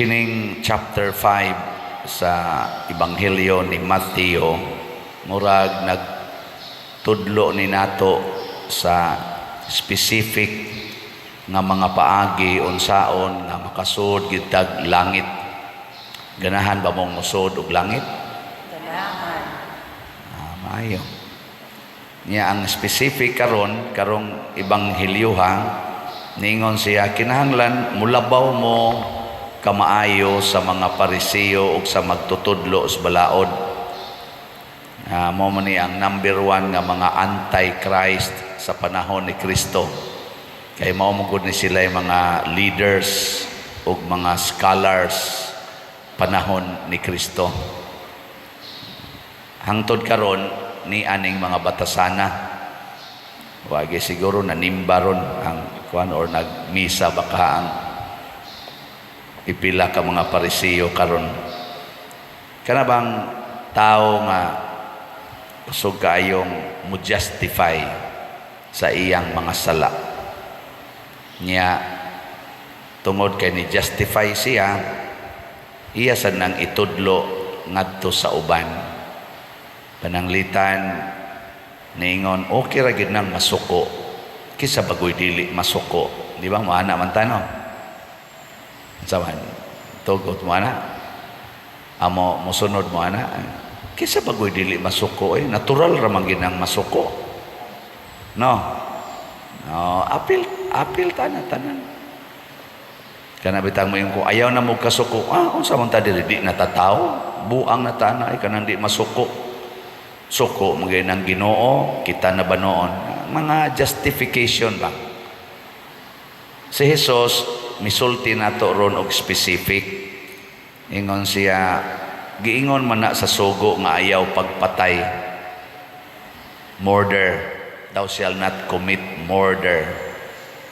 Kining chapter 5 sa Ebanghelyo ni Mateo, murag nagtudlo ni nato sa specific nga mga paagi unsaon nga makasud gyud tag langit. Ganahan ba mong musod og langit? Ganahan. Ah, maayo. Niya ang specific karon, karong ebanghelyoha, ningon siya kinahanglan mulabaw mo kamaayo sa mga Pariseo ug sa magtutudlo sa balaod. Mao man ni ang number one nga mga anti-Christ sa panahon ni Kristo. Kay mao man gud ni sila yung mga leaders ug mga scholars panahon ni Kristo. Hangtod karon ni aning mga batasana. Wagi siguro nanimba ron ang kuan or nagmisa baka ang pipila ka mga Pariseo karon. Kana bang tao nga kusog kaayong mo justify sa iyang mga sala. Niya tungod kay ni justify siya, iya sad nang itudlo ngadto sa uban. Pananglitan niingon, okay ra gyud nang masuko kisa bagoy dili masuko. Di ba moana man ta, no? Unsa man tugot mo ana? Amo mosunod mo ana? Kisa bagoy dili masuko eh, natural ra man gyud nang masuko. No? No, apil apil tanan tanan. Kana bitang mo ko ayaw na mo kasuko. Ah, unsa man ta diri, di natataw? Buang na tana ay kanang di masuko. Suko man gyud ang Ginoo, kita na ba noon? Mga justification ba? Si Jesus misulti nato ron og specific. Ingon siya, giingon man na sa sugo nga ayaw pagpatay. Murder. Thou shall not commit murder.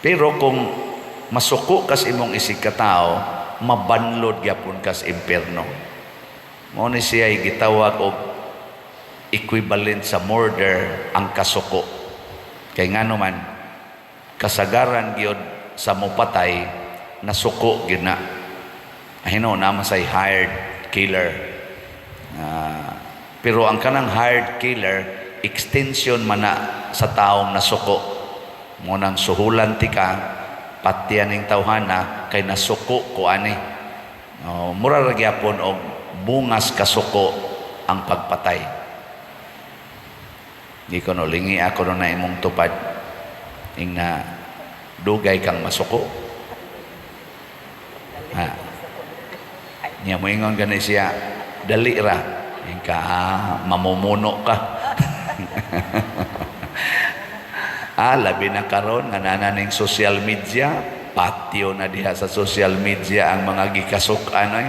Pero kung masuko kas imong isig katao, mabanlod gyapon kas impierno. Mao ni siya gitawag og equivalent sa murder ang kasuko. Kay ngano man, kasagaran gyud sa mopatay nasuko gyud na. Hino naman say hired killer. Pero ang kanang hired killer, extension man na sa taong nasuko. Mo nang suhulan ti ka, patyan ning tawhana kay nasuko ko ani. Oh, mura ra gyapon og bungas kasuko ang pagpatay. Di ko no lingi ako no na imong tupad ing na dugay kang masuko. Ha. Niya moingon gani siya, dali ra. Ing ka, ah, mamumuno ka. Labi na karon nga naa ning social media, patio na diha sa social media ang mga gikasuk-an ay.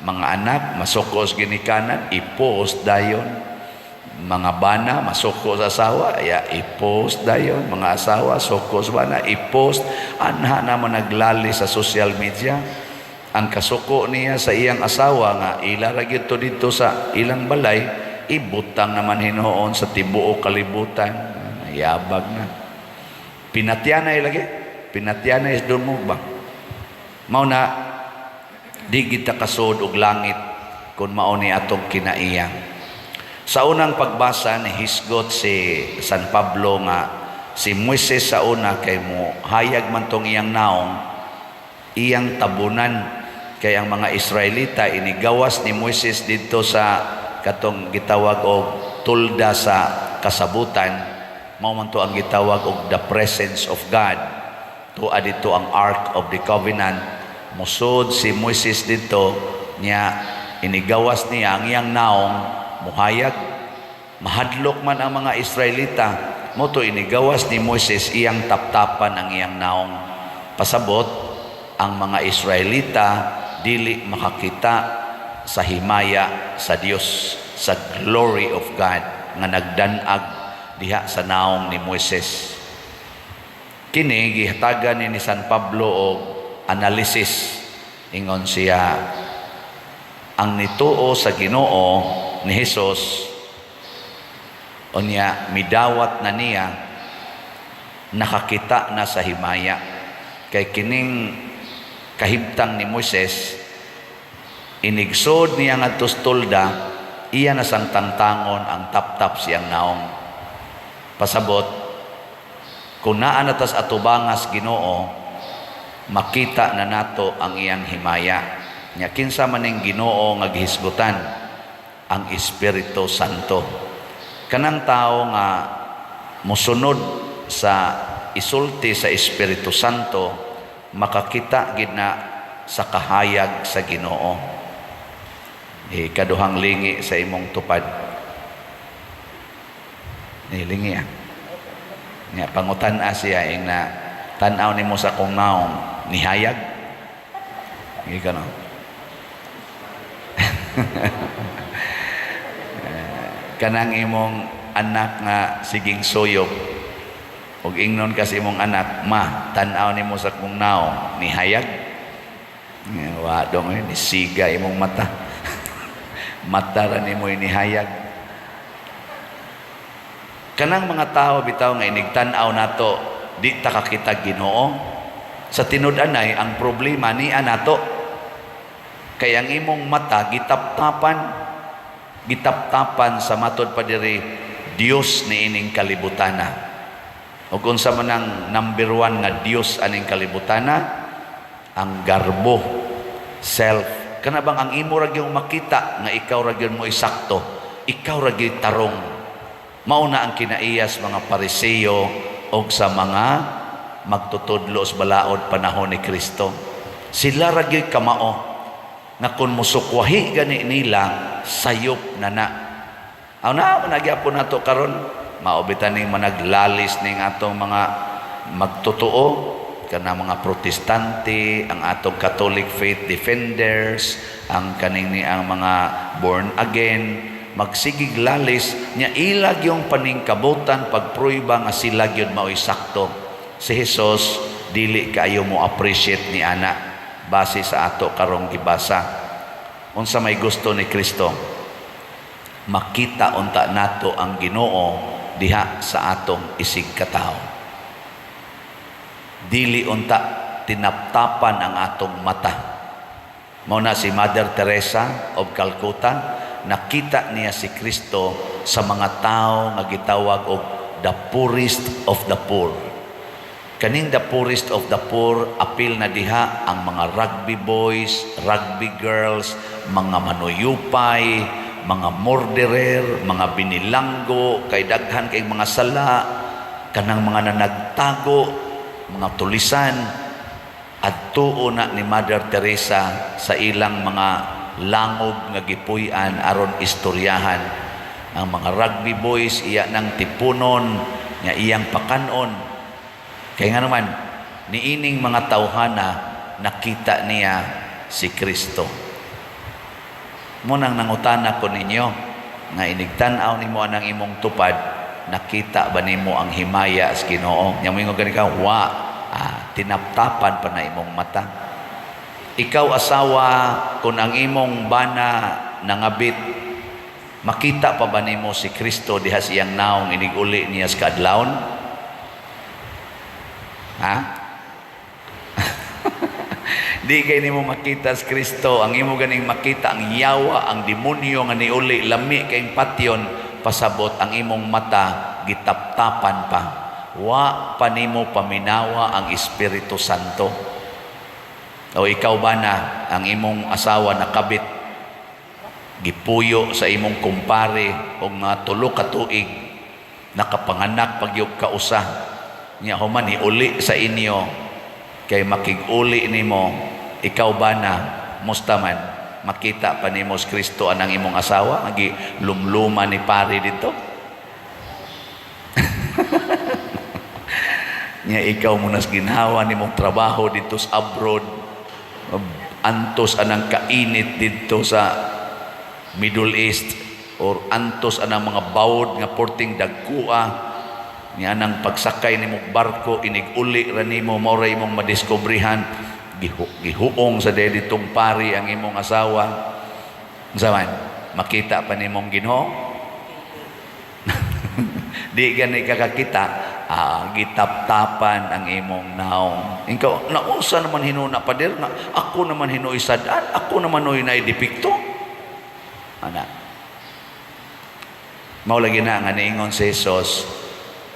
Mga anak masuko sa ginikanan, i-post dayon. Mga bana masuko sa asawa, ya i-post dayon. Mga asawa suko sa bana, i-post. Anha naman naglali sa social media. Ang kasuko niya sa iyang asawa nga ila ra gyud to didto sa ilang balay, ibutang naman hinuon sa tibuok kalibutan. Yabag na. Pinatyanay lagi. Pinatyanay dungog ba? Mao na di kita kasud og langit kung mao ni atong kinaiya. Sa unang pagbasa ni hisgot si San Pablo nga si Moises sa una kay mo hayag man tong iyang naong, iyang tabunan, kay ang mga Israelita inigawas ni Moises didto sa katong gitawag og tolda sa kasabutan. Mao man to ang gitawag og the presence of God. Tua didto ang Ark of the Covenant. Musod si Moises didto niya, inigawas niya ang iyang naong, muhayag, mahadlok man ang mga Israelita. Mo to inigawas ni Moises iyang taptapan ang iyang naong, pasabot ang mga Israelita dili makakita sa himaya sa Dios, sa glory of God nga nagdanag diha sa naong ni Moises. Kini gihatagan ni San Pablo og analysis. Ingon siya, ang nituo sa Ginoo ni Hesus unya midawat na niya, nakakita na sa himaya, kay kining kahimtang ni Moises. Inigsod niya ngadto sa tolda, iya na sang tangtangon ang taptap siyang naong. Pasabot, kung naa na tas atubangas Ginoo, makita na nato ang iyang himaya. Nya kinsa man ning Ginoo nga gihisgutan? Ang Espiritu Santo. Kanang tao nga mosunod sa isulti sa Espiritu Santo, makakita gid na sa kahayag sa Ginoo. Eh, kaduhang lingi sa imong tupad. Eh, lingi ah. Nga pangutan-a siya ing na tan-aw nimo sa akong naong, nihayag. Hindi ka, no? Kanang imong anak nga siging suyop ug ingnon ka sa imong anak, "Ma, tan-aw nimo sa akong naong, nihayag." Nga, wa dong eh, nisiga imong mata. Mata ra nimo nihayag. Kanang mga tao bitaw nga inigtan-aw nato, di ta kakita Ginoo. Sa tinud-anay, ang problema niya nato. Kay ang imong mata gitaptapan, gitaptapan sa, matod pa diri, Dios niining kalibutana. Ug unsa man ang number one nga Dios aning kalibutana? Ang garbo, self. Kana bang ang imo ra gyud makita nga ikaw ra gyud mo isakto, ikaw ra gyud tarong. Mao na ang kinaiyas mga Pariseo og sa mga magtutudlo sa balaod panahon ni Kristo. Sila ra gyud kamao nga kung musukwahi gani nila, sayop na na. Aw na nagyapon nato karon, mao bitan ning managlalis ning atong mga magtotoo kana mga Protestante, ang atong Catholic faith defenders, ang kaning ni ang mga born again, magsigig lalis nya ilag yung paningkabutan pagpruiba nga sila gyud mao'y sakto. Si Jesus dili kaayo mo appreciate ni ana base sa ato karong gibasa. Unsa may gusto ni Kristo? Makita unta nato ang Ginoo diha sa atong isig katawo. Dili unta tinaptapan ang atong mata. Mao na si Mother Teresa of Calcutta, nakita niya si Kristo sa mga tao nga gitawag og the poorest of the poor. Kaning the poorest of the poor, apil na diha ang mga rugby boys, rugby girls, mga manuyupay, mga murderer, mga binilanggo, kay daghan kay mga sala, kanang mga nanagtago, mga tulisan, adtuo na ni Mother Teresa sa ilang mga langob nga gipuy-an aron istoryahan. Ang mga rugby boys, iya nang tipunon nga iyang pakanon. Kay nga naman, niining mga tawhana nakita niya si Kristo. Munang nangutana ko ninyo nga inigtan-aw nimo anang imong tupad, nakita ba nimo ang himaya sa Ginoo? Nya moingon gani ka, "Wa." Ah, tinaptapan pa na imong mata. Ikaw asawa, kung ang imong bana nangabit, makita pa ba nimo si Kristo diha sa iyang naong inig-uli niya sa kaadlawon? Ha? Di kay nimo makita si Kristo, ang imo ganing makita ang yawa, ang demonyo nga niuli, lami kay patyon. Pasabot, ang imong mata gitaptapan pa. Wa pa nimo paminawa ang Espiritu Santo. O ikaw ba na ang imong asawa nakabit, gipuyo sa imong kumpare og mga 3 ka tuig, nakapanganak pagyog kausa niya, human uli sa inyo kay makig-uli nimo, ikaw ba na, musta man, makita pa nimo si Kristo anang imong asawa agi lumluma ni pare dito niya? Ikaw mo nas ginhawa nimong trabaho dito sa abroad, antos anang kainit dito sa Middle East or antos anang mga bawod nga porting dagkua niya, anang pagsakay nimo barko, inig-uli ra nimo, mao ra imong madiskobrehan gihuong sa ditong pari ang imong asawa. Unsa man, makita pa nimong Ginoo? Di gani kakakita. Ah, gitaptapan ang imong naong. Ikaw, nausa naman hinuna, pader, nga ako naman hinuoy sad-an, ako naman hinuoy naay depekto. Ana. Mao lagi na nga niingon si Jesus,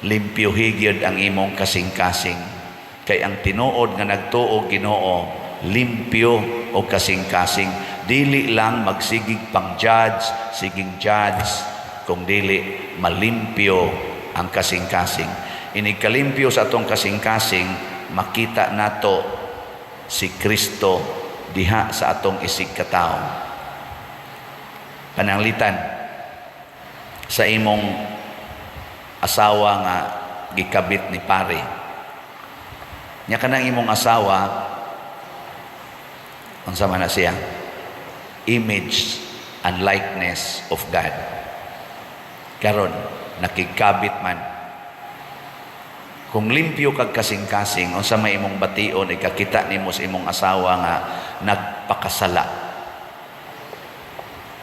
limpyuhi gyud ang imong kasing-kasing. Kay ang tinuod nga nagtuo Ginoo, limpyo o kasing-kasing. Dili lang magsigig pang judge, siging judge, kung dili malimpyo ang kasing-kasing. Inig kalimpyo sa atong kasing-kasing, makita nato si Kristo diha sa atong isig katawo. Pananglitan sa imong asawa nga gikabit ni pare. Nya kanang imong asawa, unsa man na siya? Image and likeness of God. Karon nakigkabit man. Kung limpyo kag kasing-kasing, unsa may imong bation ikakita nimo sa imong asawa nga nagpakasala?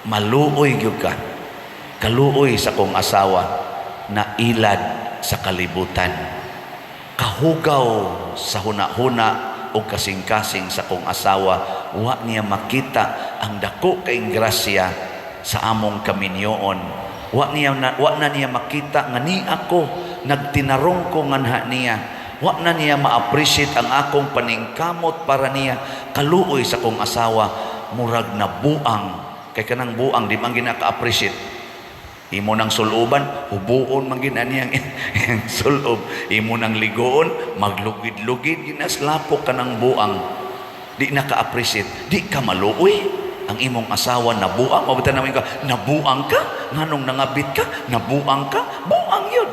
Maluoy gyud ka. Kaluoy sa kong asawa na ilad sa kalibutan. Kahugaw sa huna-huna o kasing-kasing sa kong asawa, wa niya makita ang dako kay grasya sa among kaminyoon. Wa na niya makita nga ni ako nagtinarong ko nganha niya. Wa na niya ma-appreciate ang akong paningkamot para niya. Kaluoy sa kong asawa, murag na buang. Kay kanang buang di man ginaka-appreciate. Imo nang suluban, hubuon man gid niyang sulob. Imo nang ligoon, maglugid-lugid ginaslapok ka ng buang. Di na ka-appreciate, di ka maluoy. Ang imong asawa nabuang, mabutan namin ka, nabuang ka, nganong nangabit ka, nabuang ka, buang yun.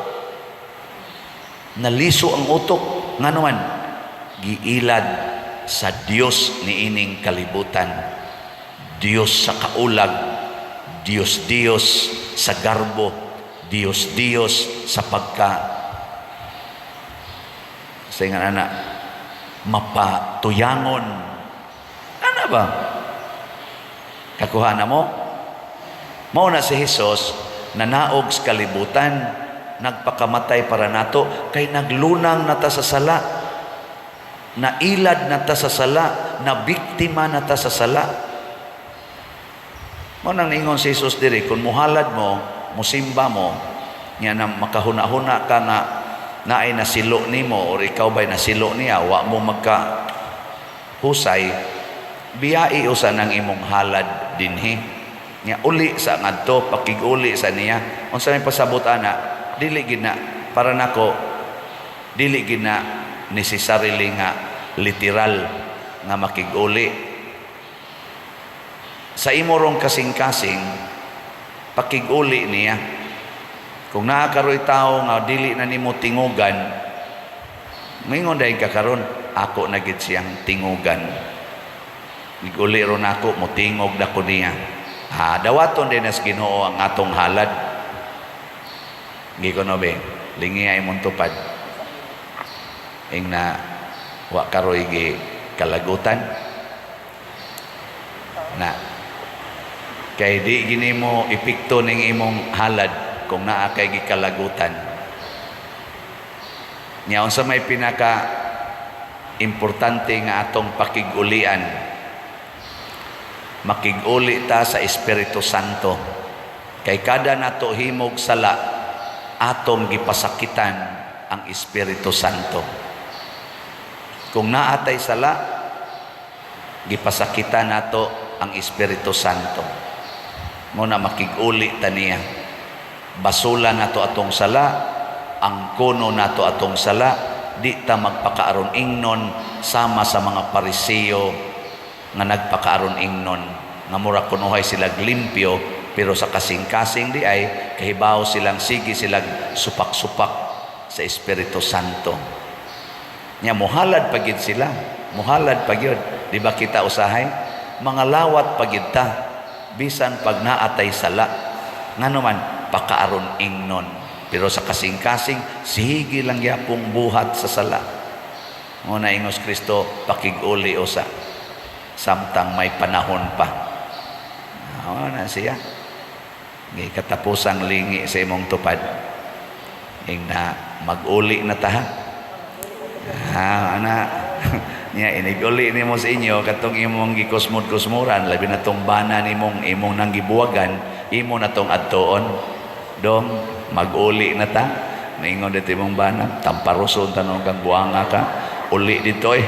Naliso ang utok, ngano man, giilad sa Dios niining kalibutan. Dios sa kaulag, Dios Dios sa garbo, Dios Dios sa pagka sa nga ana mapatuyangon. Ana ba? Kakuha na mo? Mao na si Jesus nanaog sa kalibutan, nagpakamatay para nato kay naglunang nata sa sala, nailad nata sa sala, na biktima nata sa sala. Mao nang niingon si Jesus diri, kung muhalad mo, musimba mo, nya na makahuna-huna ka nga naay nasilo nimo or ikaw ba'y nasilo niya, wa mo magka husay, biyai usa ng imong halad dinhi. Nya uli sa ngadto, pakig-uli sa niya. Unsa may pasabot ana? Dili gid na para nako, dili gid na necessarily nga literal nga makig-uli. Sa imo rong kasing-kasing, pakig-uli niya. Kung naa karoy tao nga dili na nimo tingugan, mingon dahil ka karon, ako na gid siyang tingugan. Giguli ron ako, motingog na ko niya. Ah, dawaton din as Ginoo ang atong halad. Giko no be, lingi ay mong tupad. Ing na wa karoy gi kalagutan. Na kay di gini mo epekto ning imong halad kung naa kay gikalagutan. Nya unsa may pinaka importante nga atong pakig-ulian? Makig-uli ta sa Espiritu Santo. Kay kada nato himog sala, atong gipasakitan ang Espiritu Santo. Kung naatay sala, gipasakitan nato ang Espiritu Santo. Mo na makig-uli ta niya. Basula nato atong sala, ang kuno nato atong sala, di ta magpakaaron ingnon sama sa mga Pariseo nga nagpakaaron ingnon nga mura kunuhay sila limpyo, pero sa kasing-kasing di ay kahibaw silang sige silang supak-supak sa Espiritu Santo. Nya muhalad pagid sila, muhalad pagyud. Di ba kita usahay mga lawat pagid ta bisan pag naatay sala? Ngano man, pakaaron ingnon, pero sa kasing-kasing sige lang yapong buhat sa sala. Mo na ingos Kristo, pakig-uli usa samtang may panahon pa. Mao na siya. Gi katapusang lingi sa imong tupad. Ing na Mag-uli na ta. Ah, ana. Nya inig-uli nimo sa inyo katong imong gikusmod-kusmuran, labi na tong bana nimong imong nang gibuwagan, imo na tong adtuon. "Dong, mag-uli na ta." Maingon dito imong bana, "Tamparuson tanong kang buanga ka. Uli dito eh.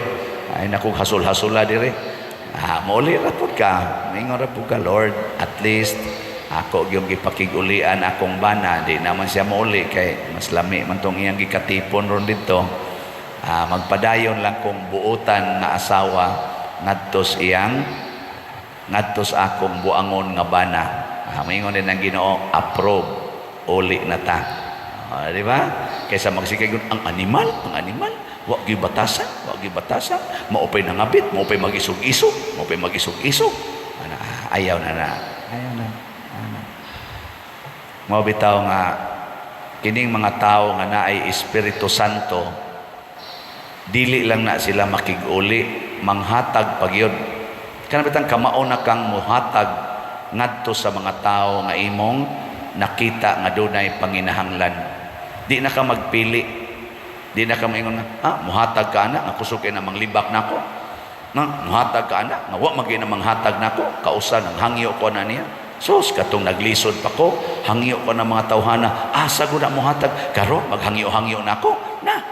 Ay naku, hasol-hasula dire." Ah, mauli ra pud ka. Maingon ra pud ka, "Lord, at least ako gyung gipakig-ulian akong bana, di naman siya mauli kay mas lami man tong iyang gikatipon ron dito. Ah, magpadayon lang kong buotan nga asawa ngadto sa akong buangon nga bana." Ah, maingon din ang Ginoo, "Approve, uli na ta." Ah, di ba? Kaysa magsigay ang animal, wa gyud batasan, wa gyud batasan, maupay nangabit, maupay mag-isog-isog, maupay mag-isog-isog. Ana, ayaw na na. Ayaw na. Ayaw na. Mao bitaw nga kining mga tao nga naay Espiritu Santo, dili lang na sila makig-uli, manghatag pagyud. Kana bitang kamao na kang muhatag ngadto sa mga tao nga imong nakita nga dunay panginahanglan. Di na ka magpili. Di na ka maingon nga, "Ah, muhatag ka ana, nga kusog kay na manglibak nako. Na, muhatag ka ana, nga wa magyud na manghatag nako, kausa nang hangyo ko na niya. Sus, katong naglisod pa ko, hangyo ko na mga tawhana, asa ko na muhatag, karon maghangyo-hangyo nako." Na,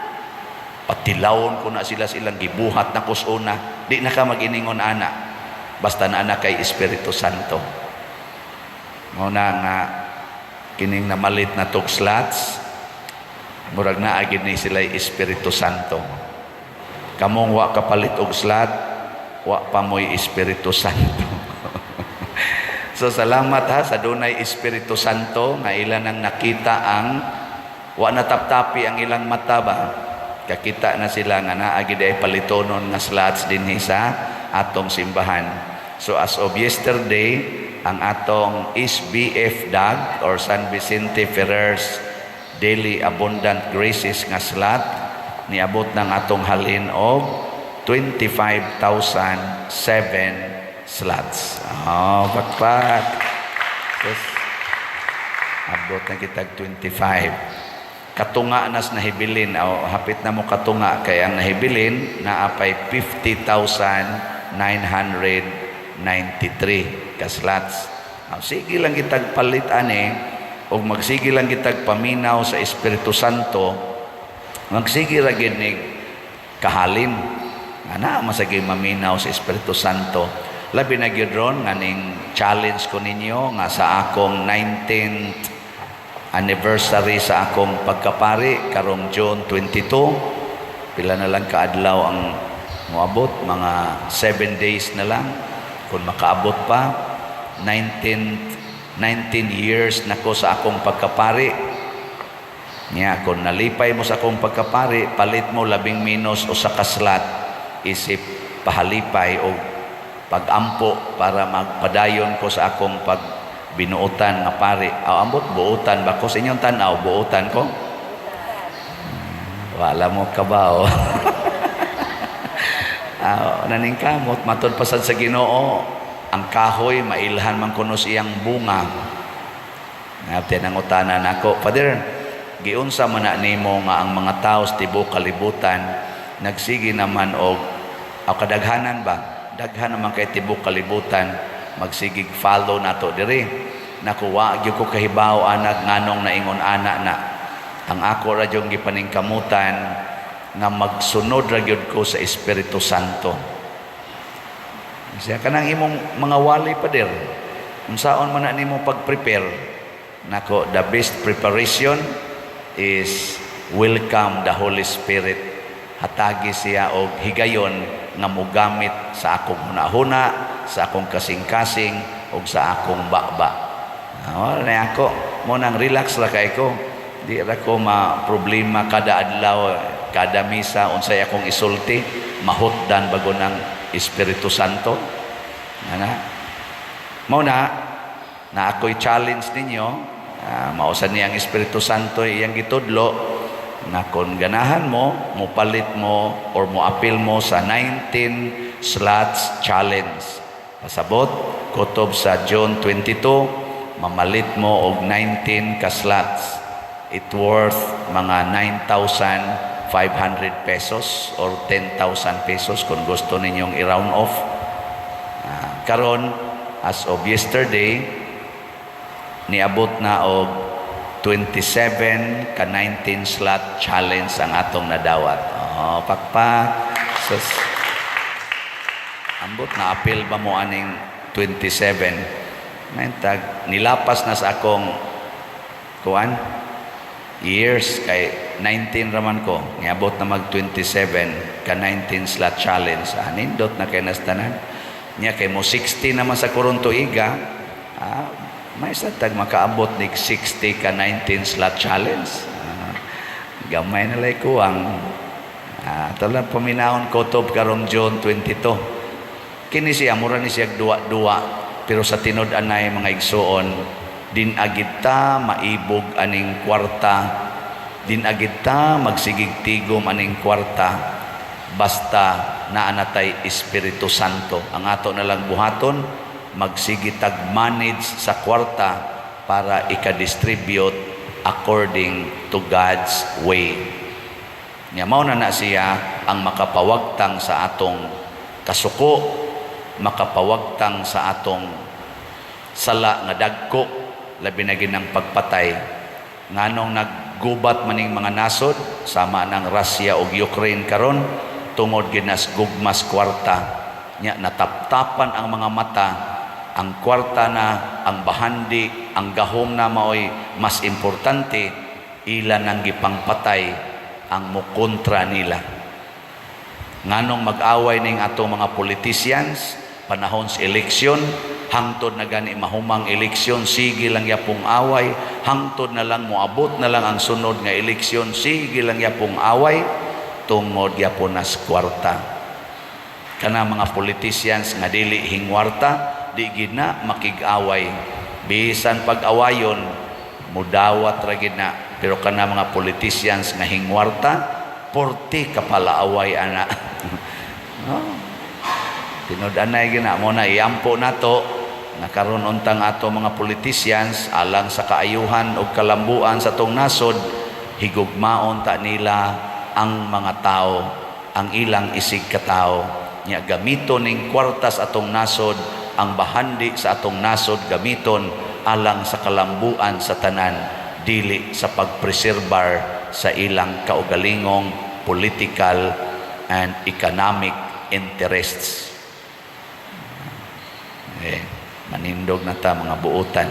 patilawon ko na sila silang gibuhat na kusuna. Di na ka mag-iningon ana. Basta na ana kay Espiritu Santo. Mao na nga kining namalit na tog slots, murag naa gid ni sila Espiritu Santo. Kamong wa kapalit og slot, wa pa mo'y Espiritu Santo. So salamat ha sa dunay Espiritu Santo nga ila nang nakita ang wa nataptapi ang ilang mata ba. Kakita na sila nga naa gid ay palitonon nga slots dinhi sa atong simbahan. So as of yesterday, ang atong SBF DAG or San Vicente Ferrer's Daily Abundant Graces nga slot niabot ng atong halin og 25,007 slots. Oh, pakpak. Yes. Abot na kitag 25. Katunga nas nahibilin o hapit na mo katunga kay ang nahibilin naapay 50,993 ka slots. Oh, sige lang kitag palit ani o magsige lang kitag paminaw sa Espiritu Santo, magsige ra gyud ni kahalin. Ana masagi maminaw sa Espiritu Santo. Labi na gyud ron nga ning challenge ko ninyo nga sa akong 19th anniversary sa akong pagkapari karong June 22, pila na lang kaadlaw ang moabot, mga 7 days na lang kung makaabot pa. 19 years na ko sa akong pagkapari niya. Kung nalipay mo sa akong pagkapari, palit mo labing minus usa ka slot isip pahalipay o pagampo para magpadayon ko sa akong pagbinuotan nga pari. Aw, ambot buotan ba ko sa inyong tan-aw? Buotan ko? Wala mo kabaw. Ah, naningkamot matud pasad sa Ginoo, ang kahoy mailhan man kuno sa iyang bunga. Ngapte nangutana nako, "Father, giunsa man na nimo nga ang mga tao sa tibuok kalibutan nagsige naman og aw kadaghanan ba? Daghan naman kay tibuok kalibutan magsigig follow nato diri." Naku, wa gyud ko kahibaw anag nganong naingon ana na. Ang ako ra gyud gipaningkamutan nga magsunod ra gyud ko sa Espiritu Santo. Siya kanang imong mga wali, Pader. Unsaon man na nimo pag-prepare? Nako, the best preparation is welcome the Holy Spirit. Hatagi siya og higayon nga mogamit sa akong hunahuna, sa akong kasing-kasing ug sa akong baba. Ah, na ako mo nang relax ra kay ko. Di ra ko ma problema kada adlaw, kada misa unsay akong isulti, mahutdan bago ng Espiritu Santo. Ana. Mao na na ako'y challenge ninyo, mao sa niya ang Espiritu Santo iyang gitudlo na kung ganahan mo, mopalit mo or moapil mo sa 19 slots challenge. Pasabot, kutob sa June 22, mamalit mo og 19 ka slots. It worth mga 9,500 pesos or 10,000 pesos kung gusto ninyong i-round off. Karon, as of yesterday, niabot na og 27 ka 19 slot challenge ang atong nadawat. Oh, pakpak. Sus. Ambot na apil ba mo aning 27? Nantag nilapas na sa akong kuan years kay 19 raman ko, niabot na mag 27 ka 19 slot challenge. Ah, nindot na kay nastanan niya kay mo 60 naman sa karon tuiga. Ah, may sa tag makaabot nig 60 ka 19 slot challenge. Ah, gamay na lay kuwang. Ah, tala paminahon ko tob karong June 22. Kini siya mura ni siya duwa-duwa, pero sa tinud anay, mga igsuon, din agid ta maibog aning kwarta, din agid ta magsigig tigom aning kwarta, basta naa natay Espiritu Santo. Ang ato na lang buhaton, magsige tag manage sa kwarta para ika-distribute according to God's way. Nya mao na na siya ang makapawagtang sa atong kasuko, makapawagtang sa atong sala nga dagko, labi na ginang pagpatay. Nganong naggubat maning mga nasod sama ng Russia ug Ukraine karon? Tungod ginas gugmas kwarta. Nya nataptapan ang mga mata, ang kwarta na, ang bahandi, ang gahom na maoy mas importante, ila nang gipangpatay ang mukontra nila. Nganong mag-away ning atong mga politicians panahon sa eleksyon, hangtod na gani mahumang eleksyon, sige lang yapong away, hangtod na lang moabot na lang ang sunod nga eleksyon, sige lang yapong away? Tungod yapon nas kwarta. Kana mga politicians nga dili hingwarta, di gid na makig-away. Bisan pag-awayon, mudawat ra gid na. Pero kana mga politicians nga hingwarta, porte kapalaaway ana. Oh. Tinud-anay gina mo na iampo nato nga karon untang ato mga politicians, alang sa kaayuhan ug kalambuan sa atong nasod, higugmaon ta nila ang mga tao, ang ilang isig katao. Nya gamiton ning kwarta sa atong nasod, ang bahandi sa atong nasod, gamiton alang sa kalambuan sa tanan, dili sa pagpreserbar sa ilang kaugalingong political and economic interests. Eh, manindog na ta mga buutan.